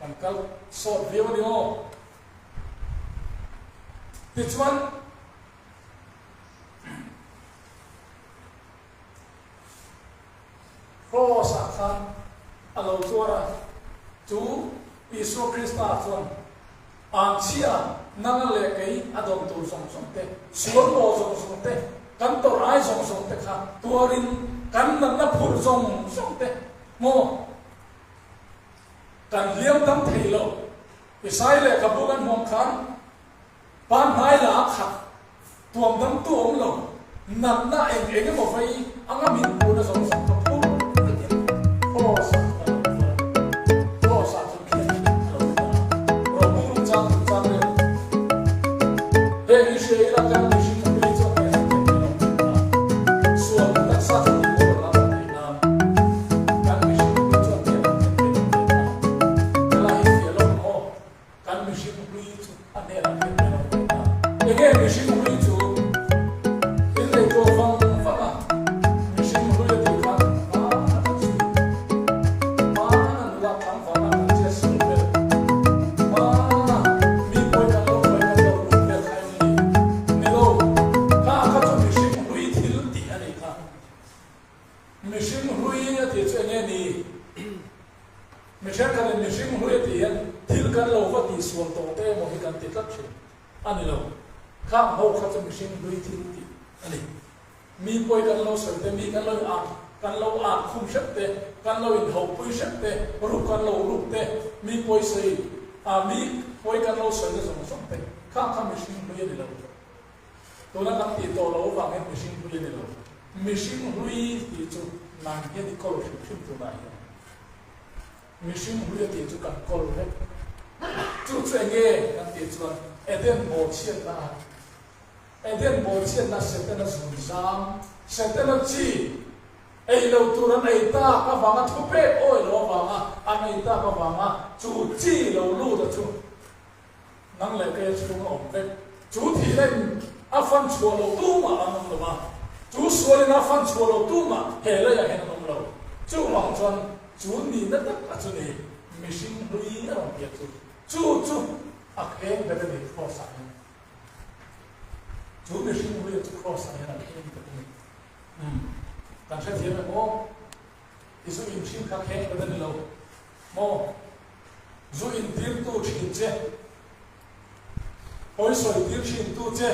Kan kal sawt viau a ni aw. Tichuan, Kraws-ah khan a lo tuar a, chu Isua Krista chuan Anchhia nanga leh kei a dawn tur zawng zawng te, sual maw zawng zawng te, kan tawrh ai zawng zawng te kha tuarin kan natna phurh zawng zawng te maw kan hliam dam thei lo. Isai lehkhabu kan hmuam khan Pan hnai la a khat, tuam dangtu awm lo, natna eng eng emaw vei anga min puhna zawng zawng kha phur takin Kraws ah a lo tuar a, Kraws ah chuan khian a lo ti ta a, Rohmung chang chung chang reng. Heng hi hria ila kan mihring hlui chuan hei han thlen theih lo tih ta. Sual taksa chu tih bawr a la awm theih nan kan mihring hlui chuan hei han thlen theih lo tih ta. Helai hi fiah lawk ang aw. Kan mihring hlui chu a hnenah khian min rawn pe ta. Enge mihring hlui chu? In ngaihtuah vang vang a, mihring hlui a tih khan hmana kan sawi. Hmana nula tlangvala kan che sawi vel. Hmana mi pawi kan lo hruai kan lo ruk vel kha em ni? Ni lo, kha kha chu mihring hlui thil tih a nih kha. Mihring hlui a tih chu enge ni? Mi thenkhatin mihring hlui a tih hian thil kan lo va tihsual tawh te emaw hi kan ti tlat thin a ni lo. Khang ho kha chu mihring hlui thil tih a ni. Mi pawi kan lo sawi te, mi kan lo in ak kan lo ak khum hrep te, kan lo in hauhpui hrep te, ruk kan lo ruk te, mi pawi sawi ah mi pawi kan lo sawina zawng zawng te khang kha mihring hlui a ni lo. Tuna kan tih tawh loh avangin mihring hlui a ni lo. Mihring hlui tih chu nang hian i kawl hrim hrim tunah hian. Mihring hlui a tih chu kan kawl vek. Chu chu eng nge kan tih chuan Eden bawhchhiatna a ni. Eden bawhchhiatna Setana zunzam, Setana chi ei lo tur an ei tak avanga thupek awi lo avanga an ei tak avanga chu chi lo lut a chu Nang leh kei a chhung a awm vek. Chu thihna in a fan chhuah loh tumah an awm lo va, chu sual in a fan chhuah loh tumah he leiah hian an awm lo. Chuvang chuan chu nihna tak a chu ni, mihring hlui a rawn piah chu, chu chu a kheng bet a ni Kraws ah hian. Chu mihring hlui a chu Kraws ah hian a kheng bet a ni. Umm, kan hrethiam em aw? I zu inhrim kha kheng bet a ni lo maw? Zu intirtu thin che, hawi sawitir thintu che,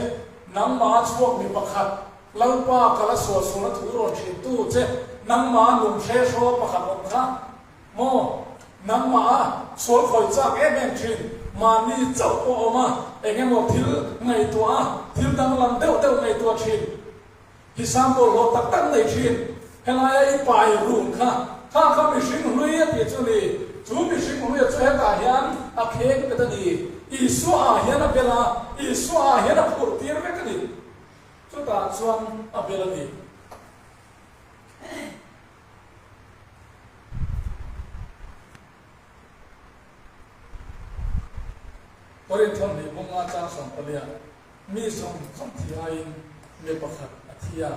nangmah a chhuak mi pakhat, Lalpa ka la sual sualna thu rawn hrilhtu che, nangmah a nung hre hraw pakhat awm kha maw? Nangmah a sual khawi chak em em thin, mahni chauh pawh awm a, eng emaw thil ngaihtuah a, thil danglam deuh deuh ngaihtuah thin. I sang bawlhhlawh tak tak nei thin. Helaia i pai run kha, kha kha mihring hlui a tih chu ni. Chu mihring hluia chu hetah hian a kheng bet a ni. Isua ah hian a bel a, Isua ah hian a phurh tir vek a ni. Chutah chuan a bel a ni. Korinth thawmhnih bunga chang sawmpalia Mi zawng zawng thi aiin mi pakhat a thi a,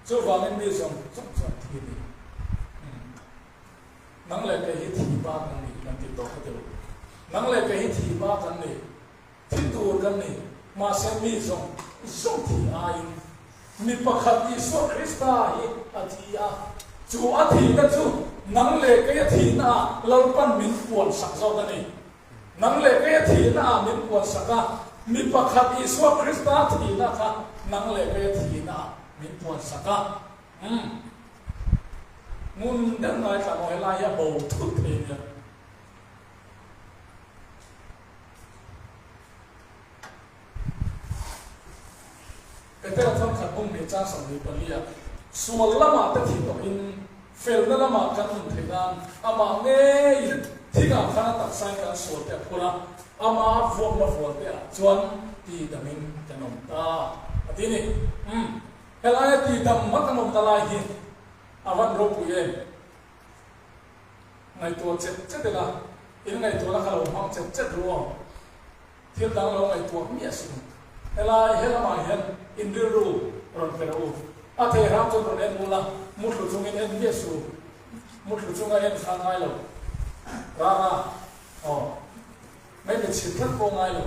chuvangin mi zawng zawng chu an thi a ni. Nang leh kei hi thi ba kan ni kan ti tawh kha ti lo. Nang leh kei hi thi ba kan ni, thi tur kan ni, mahse mi zawng zawng thi aiin mi pakhat Isua Krista hi a thi a, chu a thihna chu nang leh kei a thihna ah Lalpan min puan sak zawk a ni. Nang leh kei a thihna ah min puan sak a, mi pakhat Isua Krista thihna kha nang leh kei a thihna ah min puan sak a. Umm. Ngun deuh ngaithla maw helai hi a bo thut thei nia. Petera thawnkhat bung nih chang 24 ah, Sual lamah te thi tawhin felna lamah kan nun theih nan amah ngeiin thingah khan a taksain kan sual te a phur a, amah vuakna vual te ah chuan tidamin kan awm ta a ti ni. Umm, helaia tidam hma kan awm ta lai hi a van ropui em? Ngaihtuah chet chet ila, in ngaihtuahna kha lo hmang chet chet ru aw. Thil dang lo ngaihtuah miah suh. Helai he lamah hian in rilru rawn pe rawh u. A thei hram chuan rawn en ula, muthlu chungin en miah suh. Muthlu chunga en kha ngai lo. Rara. Aw. Mai mi chhit tlat pawh ngai lo,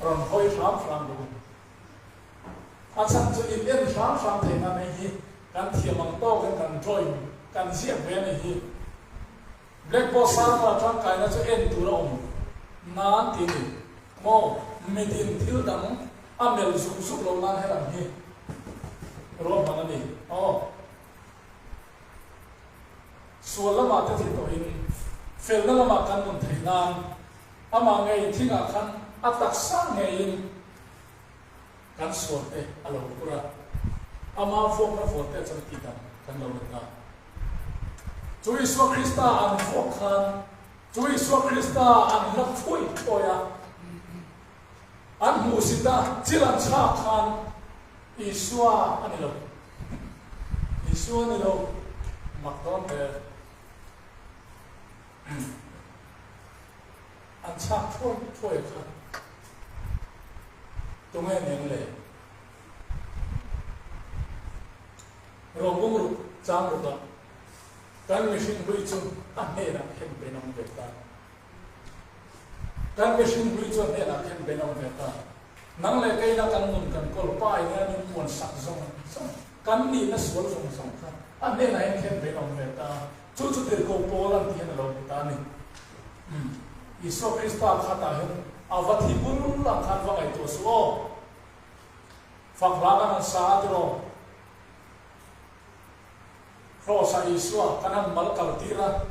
rawn hawi hram hram rawh u. A chhan chu in en hram hram thei nan hei hi kan thiam ang tawkin kan drawing kan ziak ve a ni hi. Blackboard sang a tangkaina chu en tur a awm nan ti ni maw? Mitin thil dang a melh zuk zuk lo nan helam hi ruahman a ni aw. Sual lamah te thi tawhin felna lamah kan nun theih nan amah ngei thingah khan a taksa ngeiin kan sual te a lo phur a, ama vuakna vual te chuan tih dang kan lo let a. Chu Isua Krista an vuak khan, chu Isua Krista an la phuai phuai a, an hmuhsit a, chil an chhak khan Isua a ni lo. Isua a ni lo, mak dawn hle. An chhak thuai thuai kha tunge nen le? Rawmbung ruk chang rukah kan mihring hlui chu a hnenah khen ben awm ve ta. Kan mihring hlui chu a hnenah khen ben awm ve ta. Nang leh keina kan nun kan kawl pa in hian min puan sak zawng zawng, kan nihna sual zawng zawng kha a hnenah hian khen ben awm ve ta. Chu chu tirhkoh Paul an tih hian a lo hmu ta a ni. Umm, Isua Krista khatah hian a va thi bul ang khan va ngaihtuah suh aw. Fak hla kan han sa a tiraw? Kraws-ah Isua kan han mal kal tir a,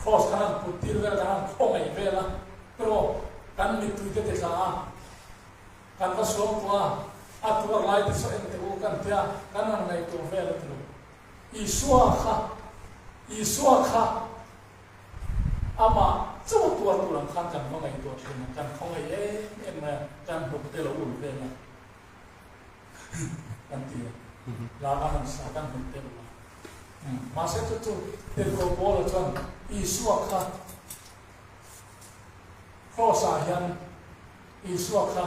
kraws kan han put tir vel a, kan han khawngaih vel a tiraw? Kan mittui te ti tla a, kan va suam tuah a, a tuar lai te saw en teh u kan tia, kan han ngaihtuah vel a tiraw? Isua kha, Isua kha amah chauh tuar tur ang khan kan va ngaihtuah thin a, kan khawngaih em em mai a, kan hnuk te lo ul vel a kan ti a, lava han sa kan hnuk te ul a. Mahse chu chu Tirhkoh Paula chuan Isua kha Kraws-ah hian Isua kha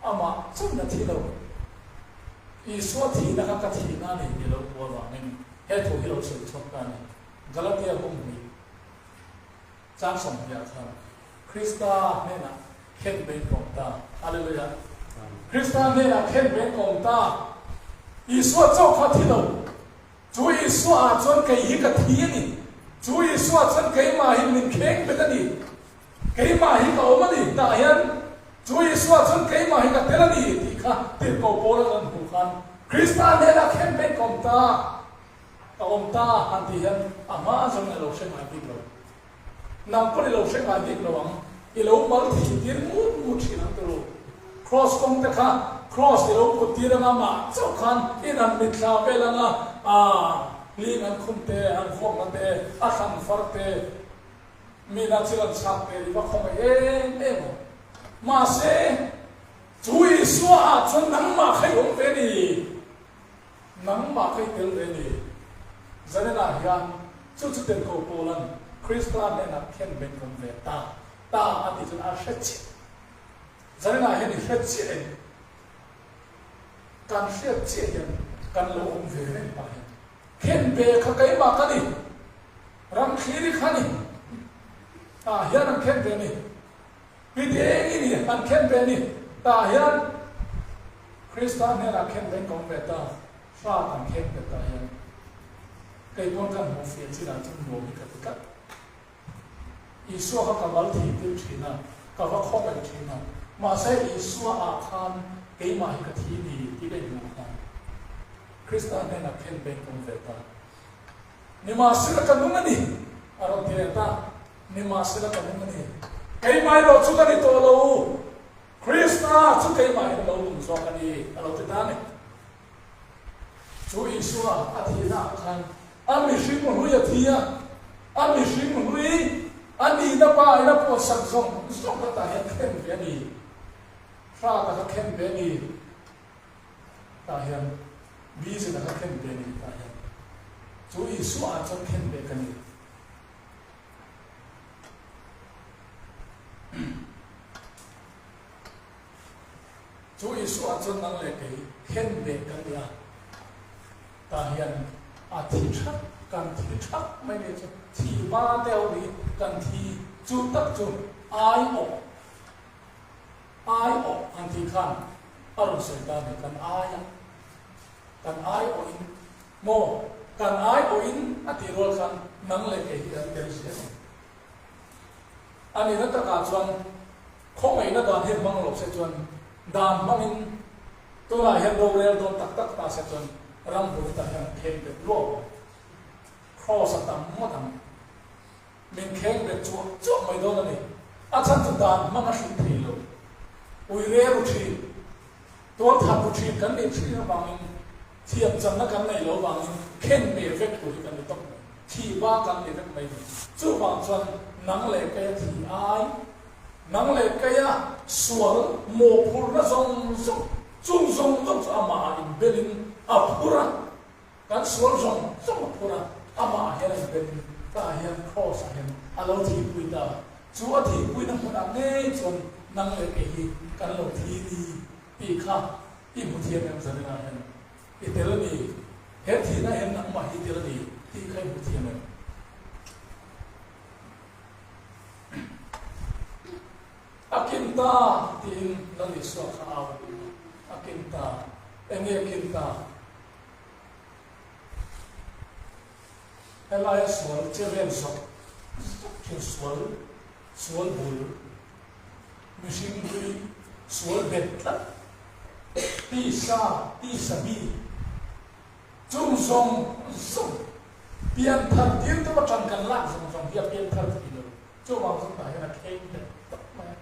Amah chuan a thi lo. Isua thihna kha ka thihna a ni tih lo hmuh avangin he thu hi lo sawi chhuak ta a ni. Galatia bunghnih chang sawmhniah khan Krista hnenah khen bein ka awm ta. Hallelujah! Krista hnenah khen bein ka awm ta. Isua chauh kha a thi lo. Chu Isua ah chuan kei hi ka thi a ni. Chu Isua chuan keimah hi min kheng bet a ni. Keimah hi ka awm a ni, tah hian chu Isua chuan keimah hi ka tel a ni tih kha tirhkoh Paula kan hmuh khan Krista hnenah khen pek ka awm ta, ka awm ta han tih hian a hma zawng i lo hre ngai bik lo. Nang pawn i lo hre ngai bik lo ang, i lo mal thih tir ngut ngut thin ang turu. Kraws kawng te kha kraws i lo put tir anga mah chauh khan in han mitthla vel anga aa hling an khum te, an vuakna te, a thlan far te, Mina thil an chhak ve i va khawngaih em em ang. Mahse, chu Isua ah chuan nangmah kha i awm ve ni. Nangmah kha i tel ve ni. Zaninah hian chu chu tirhkoh Paulan Krista hnenah khen beng awm ve ta ta a tih chuan a hre chiah. Zaninah hian i hre chiah em? Kan hriat chiah hian kan lo awm ve reng pah hian khen ve kha keimah ka ni. Ram thliri kha ni. Tah hian an khen ve ni. Pi Dengi ni an khen ve ni. Tah hian Krista hnenah khen ve kawm ve ta. Hra kan khen ve tah hian kei pawn kan hmuh fiah chinah chuan nuam hi ka ti tlat. Isua kha ka mal thih tir thin a, ka va khawngaih thin a. Mahse Isua ah khan keimah hi ka thi ni tih ka inhmuh khan Krista hnenah khen ve kawm ve ta. Nimahsela ka nung a ni, a rawn ti leh ta. Nimahsela ka nung a ni. Keimah erawh chu ka ni tawh lo, Krista chu keimahin a lo nung zawk a ni, a lo ti ta a ni. Chu Isua a thihnaah khan a mihring hlui a thi a, a mihring hlui a nihna pa in a puansak zawng zawng kha tah hian khen ve a ni. Hrat a kha khen ve a ni. Tah hian busy taka khen ve ni tah hian chu Isua ah chuan khen ve ka ni. Chu Isua ah chuan nang leh kei khen ve ka ni a. Tah hian a thi thak kan thi thak mai ni chu thi ba te ho hi. kan thi. Chu tak chu aiawh, aiawh han tih khan a rawn sawi ta a ni. Kan aia, kan aiawhin maw, kan aiawhin a tih rual khan nang leh kei hi kan tel zel ang. A nihna takah chuan khawngaihna dan hi hmang lo se chuan dan hmangin tunah hian rorel dawn tak tak ta se chuan ramhmul tah hian kheng bet luau ang. Kraws a tam ngawt ang. Min kheng bet chuah chuah mai dawn a ni. A chhan chu dan hmang a hrilh thei lo. Ui re ru thin, tual that ru thin kan nih thin avangin thiam channa kan neih lo avangin khen ve vek tur hi kan ni tawp mai. Thih ba kan ni vek mai ni. Chuvang chuan nang leh keia thi ai, nang leh keia sual mawhphurhna zawng zawng, chung zawng zawng chu amah ah inbelin a phur a. Kan sual zawng zawng a phur a, amah hian a inbelin tah hian Kraws ah hian a lo thihpui ta. Chu a thihpuina hmunah ngei chuan nang leh kei hi kan lo thi ni tih kha i hmu thiam em Zarina hian i tel a ni, he thihna hian nangmah hi i tel a ni tih kha i hmu thiam em? A kin ta tiin Lal Isua kha au a ni a, a kin ta, enge a kin ta? Helaia sual che vel zawk zawk thin sual sual bul mihring hlui sual bet tlat tisa tisa bi chung zawng zawng pianthar tir tum atang kan lak zawng zawng hi a pianthar thei lo chuvang chu tah hian a thleng bet tawp mai a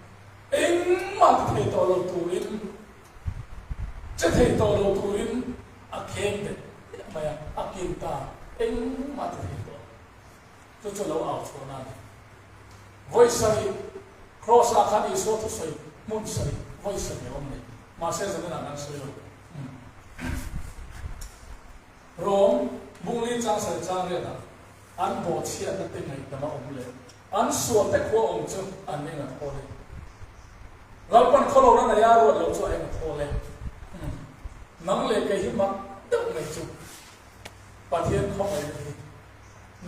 engmah ti thei tawh lo turin Che thei tawh lo turin a kheng bet hmiah mai a, a kin ta engmah ti thei tawh lo. Chu chu lo au chhuahna a ni. Vawi sarih, Kraws-ah khan Isua thusawi hmun sarih vawi sarih a awm nei. Mahse zaninah kan sawi lo. Rom, Bungli chang sarih chang riatah an bawhchhiatna te ngaihdam a awm leh an sual te khua awm chu an eng a thawl e. Lalpan khawlona nei a ruat lo chu a eng a thawl e. Nang leh kei hi mak deuh mai chu Pathian khawngaihna hi.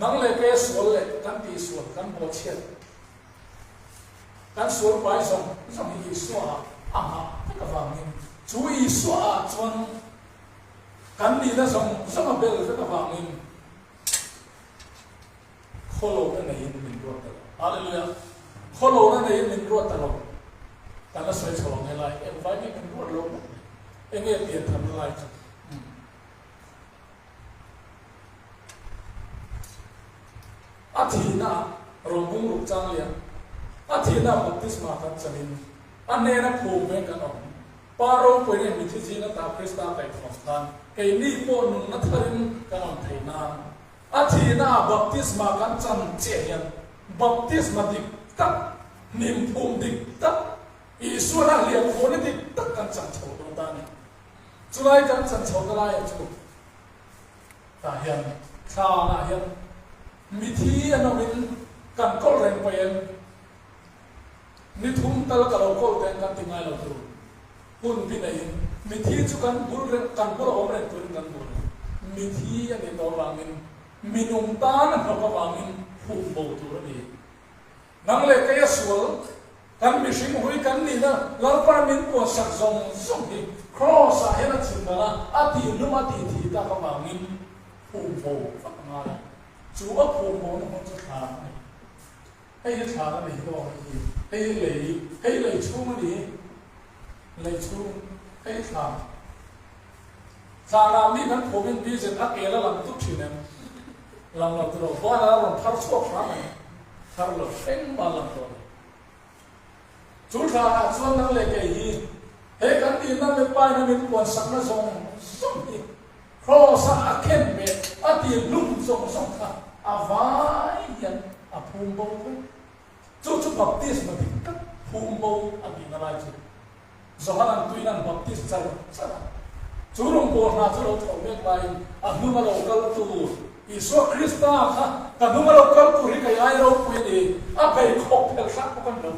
Nang leh kei a sual leh kan tihsual kan bawhchhiat kan sual pai zawng zawng hi Isua ah a nghah vek avangin chu Isua ah chuan Kan nihna zawng zawng a bel vek avangin khawlona neiin min ruat ta lo. Hallelujah! Khawlona neiin min ruat ta lo. Kan la sawi chho ang helai, engvai nge min ruat lo bawk mai? Enge piantharna lai chu? A thihna ah rawngbung ruk chang lian, a thihna ah baptisma kan chanin a hnena phum veng kan awm. Pa ropui nge mithi zing ata Krista kaihthawm khan keini pawh nunna tharin kan awm thei nan a thihna ah baptisma kan chan chiah hian baptisma dik tak, hnimphum dik tak, Isuana hliamkhawhna dik tak kan chan chho dawn ta a ni. Chulai kan chan chho ta laiah chu tah hian thlanah hian mithi an awmin kan kawlh reng paih em? Ni thum tal ka lo kawl teng kan ti ngai lo tur. Hun bi neiin mithi chu kan bul reng, kan bula awm reng turin kan duh lo. Mithi a nih tawh avangin, mi nung tan a hnawk avangin hum bo tur a ni. Nang leh kei a sual, kan mihring hui kan nihna Lalpa min puansak zawng zawng hi Kraws ah hian a chim dal a, a tihhlum a tih thih tak avangin hum bo vak a ngai a. Chu a phum bona hmun chu thlan a ni. Hei hi thlan a ni hi aw hei hi hei hi lei hei lei chhung a ni hi lei chhung hei hi thlan thlanah mi kan phum in bizen a kel a lang tut thin em lang lo tiro van a rawn thar chhuak hram em thar lo engmah lang tawh lo chu thlanah chuan nang leh kei hi he kan tihna mipaina min puan sakna zawng zawng hi Kraws-a a khen ve a tih hlum zawng zawng kha a vai hian a phum bo vek. Chu chu baptisma dik tak phum bo a tihna lai chu Johanan tuinan baptis char char a. Chu rawngbâwl hna chu lo thawh mek laiin a hnunga lo kal tur Isua Krista kha ka hnunga lo kal tur hi kei ai ropui a ni, a pheikhawk phelh hrah bawk a ni lo.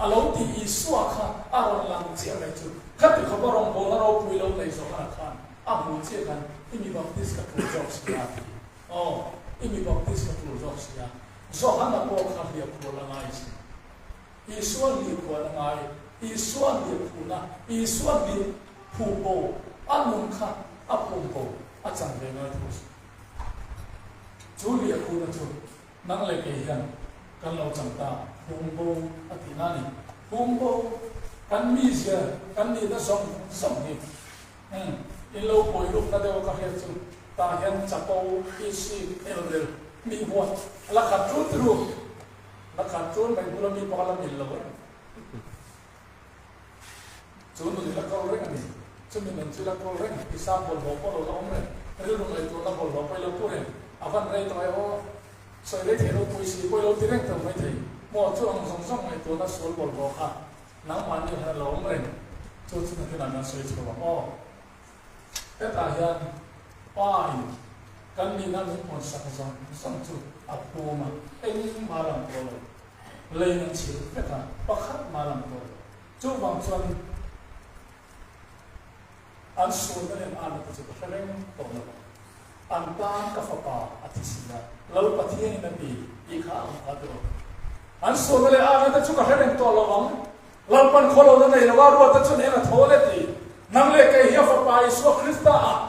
A lo tih Isua kha a rawn lang chiah mai chu. Khati khawpa rawngbawlna ropui lo nei Johana khan a hmuh chiah khan i mi baptis ka tul zawk si a ti. Aw, i mi baptis ka tul zawk si a. Johana pawh kha hliahkhual a ngai sin. Isua hliahkhual a ngai, Isua hliahkhuhna, Isua hliah phuh bo, a nun kha a phum bo, a chan ve ngai tho sin. Chu hliahkhuhna chu nang leh kei hian kan lo chang ta, phum bo a tihna a ni. Phum bo, kan mizia, kan nihna zawng zawng hi. Umm, in lo pawi rukna deuh a ka hriat chu tah hian chapo, isi, elrel, mi huat a la khat ṭul tirû, la khat ṭul mai bula mi pawh a la mil lo reng. Chu nun i la kawl reng a ni, chumi nun chu i la kawl reng, i sam bawlhhlawh pawh lo la awm reng, rilru ngaihtuahna bawlhhlawh pawh i lo pu reng, a van rei tawh e aw, sawi rei thei ropui si pawh i lo ti reng tawh maithei, maw chu ang zawng zawng ngaihtuahna sual bawlhhlawh kha Nangmahni hian a lo awm reng, chu chu nakinah kan sawi chho ang aw. Hetah hian Pa in kan nihna min pawnsak zawng zawng chu a phum a, engmah lang tawh lo, leiin an chhilh vek a, pakhat mah lang tawh lo. Chuvang chuan an sualna leh an arna te chu ka hre reng tawh lo ang. An tan ka fapa a thi si a, Lal Pathianin a ti tih kha a awm kha tiraw? An sualna leh arna te chu ka hre reng tawh lo ang. Lalpan khawlona nei lo a, ruata chuan eng a thaw le ti. Nang leh kei hi a fapa Isua Krista ah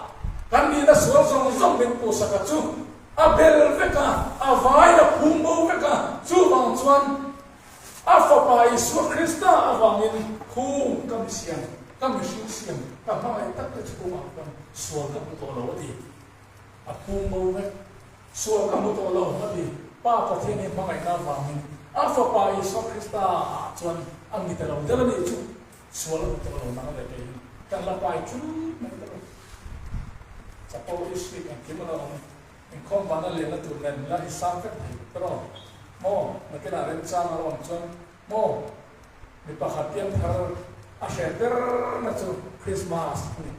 kan nihna sual zawng zawng min puhsak a chu a bel vek a, a vaiin a phum bo vek a, chuvang chuan A Fapa Isua Krista avangin khung ka mi siam, ka mihring siam, ka hmangaih tak te chhungah khan sual ka hmu tawh lo a ti. A phum bo vek. Sual ka hmu tawh lo a ti. Pa Pathian hi hmangaihna avangin a Fapa Isua Krista ah chuan a mi ta lo der a nih chu. Sual a hmu tawh lo nang leh kei hi kan la pai ṭul mai ta lo. Chapo Isrik engkim a la awm. Inkhawm vana lenna tur nen la i sang vek thei tawh maw? Nakinah remchang a lo awm chuan maw? Mi pakhat piang thar a hreh berna chu Christmas a ni.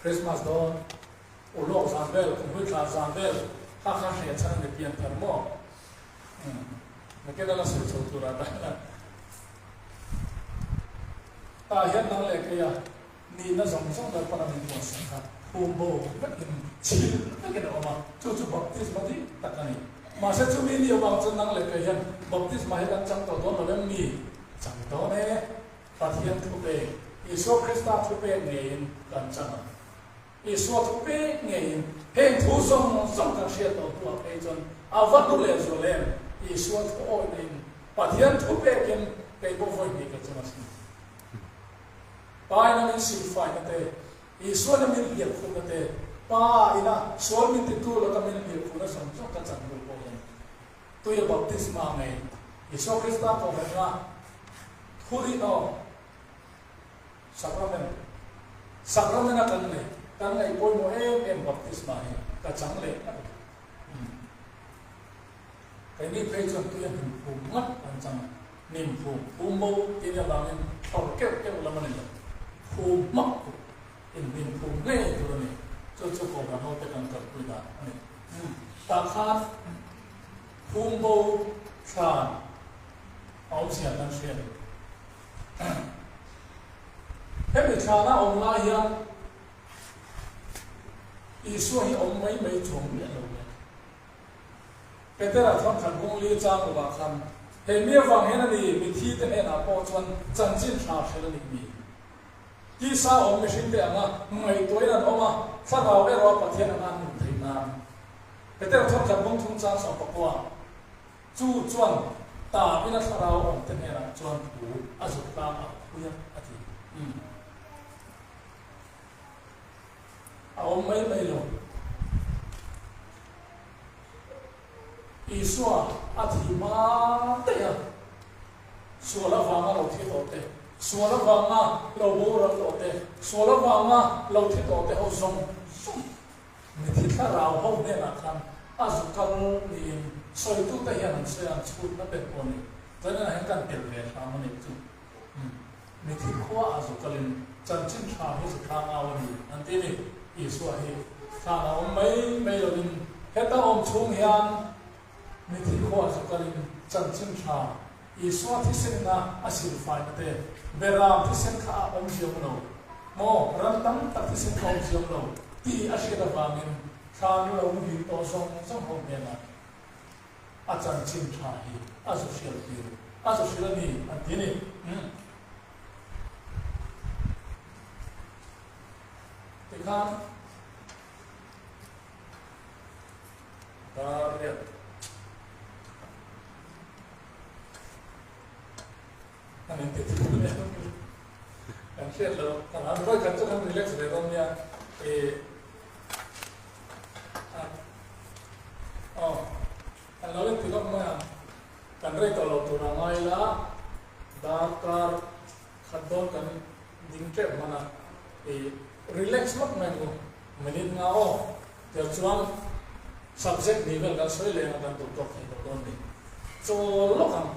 Christmas dawn, ulawk zan vel, kumhlui thla zan vel kha kha hreh chhan a ni piang thar maw? Umm, nakin a la sawi chho turah ta hian tah hian nang leh keia Nihna zawng zawng Lalpana min puansak kha phum bo vekin chhil vekin a awm a, chu chu baptisma dik tak a ni. Mahse chumi ni avang chuan nang leh kei hian baptisma hi kan chang tawh dawn lo em ni? Chang dawn e. Pathian thupek, Isua Krista thupek ngeiin kan chang ang. Isua thupek ngeiin heng thu zawng zawng kan hriat tawh hnuah phei chuan a va hlu leh zual em? Isua thu awihna-in Pathian thupekin kei pawh vawi hnih ka chang asin. Pa ina min silfaina te, Isuana min hliahkhuhna te, Pa ina sual min titu laka min hliahkhuhna zawng zawng ka chan hnu pawh hian tuia baptisma ngei Isua Krista kohhranna thurih aw sacrament sacrament a kan nei kan ngaih pawimawh em em baptisma hi ka chang leh ngat a ni. Keini phei chuan tui a hnim phum ngat an chang a, hnim phum, phum bo tih nia vangin thlawr keuh keuh lam a ni lo, phum hmak tur, inhnim phum ngei tur a ni, chu chu Kohhran hote kan kalpui dan a ni. Tah khan phum bo thlan a awmzia kan hria lo. Hemi thlana awm lai hian Isua hi awm mai mai chuang miah lo le. Petera chuan khat bung li chang lovah khan, Hei mi avang hian a ni, mithi te hnenah pawh chuan chanchin tha hrel a nih ni. Tisa awm mihring te anga ngaihtuahin an awm a, thlarau erawh a Pathian anga an nun theih nan. Petera chuan khat bung thung chang 14, Chu chuan ta ina thlarau awm te hnenah chuan thu a zuk tlang a phui a, a ti. Umm. A awm mai mai lo. Isua a thi hma daih a, sual avanga lo thi tawh te, sual avanga lo boral tawh te, sual avanga lo thi tawh te ho zawng zawng mithi thlarau ho hnenah khan a zu kal niin sawitute hian an sawi a, an chhutna ber pawh a ni. Zaninah hian kan tel ve hram a nih chu. Mithi khua ah zu kalin chanchin tha hi zu thlang au a ni an ti ni. Isua hi thlang a awm mai mai lovin heta awm chhung hian mithi khua zu kalin chanchin tha Isua thisen ina a silfaina te Beram thisen kha a awm ziam lo maw ram tam tak thisen kha awm ziam lo tih a hriat avangin thlan lo muhil tawh zawng zawng ho hnenah. A chanchin tha hi a zu hriat tir, a zu hrilh a ni an ti a ni. Tikhan dar riat. Kan inti thul leh ang chu. Kan hriat loh kan han vawi khat chu kan relax ve dawn nia. Ih a aw kan lo inti lawk mai ang. Kan rei tawh lo tur a ngai la darkar khat dawn kan ding teuh hman a. Ih relax lawk mai ang u. Minute nga aw tel chuan subject ni vel kan sawi leng a kan duh tawk thei lo dawn ni. Chawl lawk ang.